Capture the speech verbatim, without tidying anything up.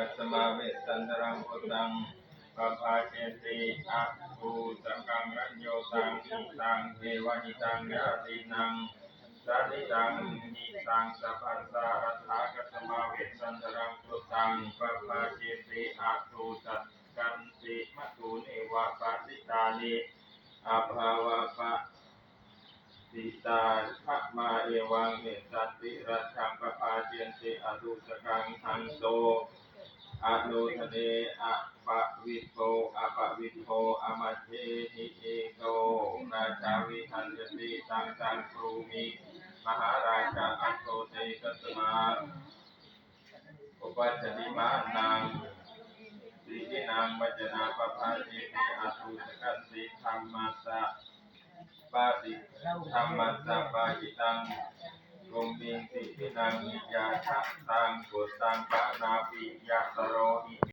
kasmā vessantaraṃ buddhaṃ pabbājenti athūjakaṃ. Aññotaṃ hitaṃ devahitaṃ ñātīnaṃ janitaṃ hitaṃ sabbasā. Rakkhatha kasmā vessantaraṃ buddhaṃ pabbājenti athūjakanti. Matūneva pasitāni abbhāva pasitā dhamma evaṃ hessanti rakkhaṃ pabbājenti athūjakaṃ. Hanso anodane appaviddo appaviddo amajjhe hi eto rājā vihaññati. Taṃ taṃ brūmi mahārājā atho te kasmā uppajjati. Mānaṃ sīlinaṃ vajanaṃ pabbājenti athūjakanti dhammassa pati dhammassa pahitaṃ. Tumhiṃ sīlinaṃ hiyādha taṃ buddhaṃ paṇāmi yataro hi